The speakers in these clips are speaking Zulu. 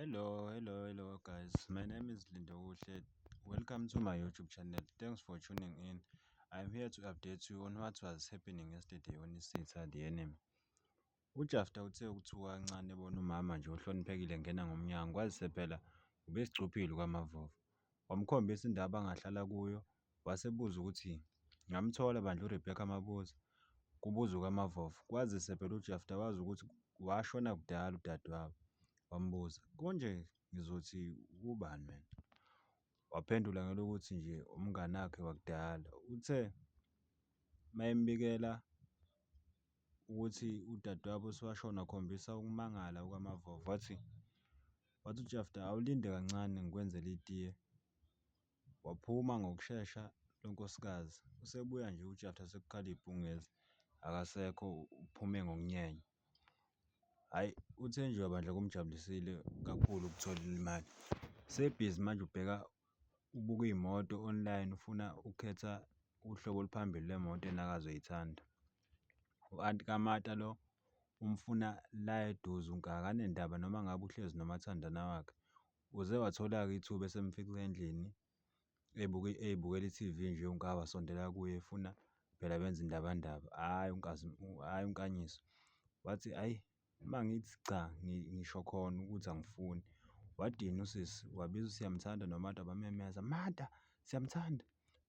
Hello, hello, hello guys. My name is Lindokuhle. Welcome to my YouTube channel. Thanks for tuning in. I'm here to update you on what was happening yesterday on Isitha the Enemy. UJafta uthe ukuthuka kancane ebona umama nje ohloniphekile engena ngomnyango kwazise phela ubesicuphile uKaMavovo. Wamkhombisa indawo abangahlala kuyo wase ebuza ukuthi ngamthola bandla uRebecca Mabuza? Kubuza uKaMavovo. Kwazise phela uJafta wazi ukuthi washona kudala udadewabo. Wambuza, konje ngizothi ubani wena? Waphendula ngelokuthi nje umnganakhe wakudala. Uthe mayembikela ukuthi udadewabo usewashona wakhombisa ukumangala uKaMavovo wathi, wathi uJafta awulinde kancane ngikwenzele itiye. Waphuma ngokushesha lo nkosikazi. Usebuya nje uJafta sekukhala ibhungezi, akasekho uphume ngokunyenya. Hhayi, uThenjiwe bandla kumjabulisile kakhulu ukuthola imali. Sebhizi manje ubheka ubuka iy'moto online ufuna ukukhetha uhlobo oluphambili lwemoto yena akazoyithanda. U-anti kaMata lo umfuna la eduze akanendaba noma ngabe uhlezi nomathandana wakhe. Uze wathola-ke ithuba esemfica endlini ey'bukela i-TV nje uNka wasondela kuye efuna phela benze indabandaba, hhayi hhayi uNkanyiso. Wathi hhayi uma ngithi cha ngisho khona ukuthi angifuni. Wadina usisi wabiza uSiyamthanda noMata bamemeza, Mata, Siyamthanda.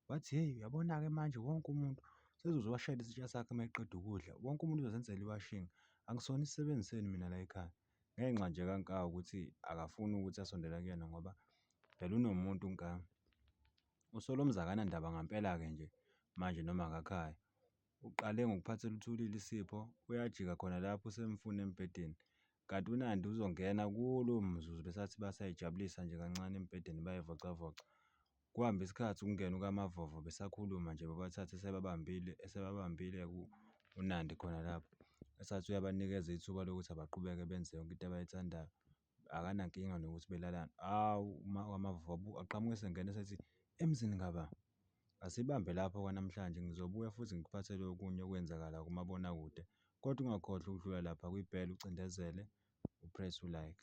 Wathi hheyi uyabona-ke manje wonke umuntu sezoziwashela isitsha sakhe uma eqeda ukudla, wonke umuntu uzozenzela iwashing. Angisona isisebenzi senu mina la ekhaya. Ngenxa nje kaNkawu ukuthi akafuni ukuthi asondele kuyena ngoba phela unomuntu uNkawu. USolomzi akanandaba ngampela-ke nje manje noma akakhaya. Uqale ngokuphathela uThulile isipho, uyajika khona lapho usemfuna embhedeni. Kanti uNandi uzongena kulowo mzuzu besathi basayijabulisa nje kancane embhedeni bayayivocavoca. Kuhambe isikhathi kungene uKaMavovo besakhuluma nje bobathathu esebabambile esebabambile uNandi khona lapho. Esathi uyabanikeza ithuba lokuthi abaqhubeke benze yonke into abayithandayo. Akanankinga nokuthi belalane. Hawu uKaMavovo aqhamuke esengena esethi emzini kabani? Asibambe lapho kwanamhlanje ngizobuya futhi ngikuphathele okunye okwenzakala kumabonakude. Kodwa ungakhohlwa ukudlula lapha kwi-bell ucindezele u-press u-like.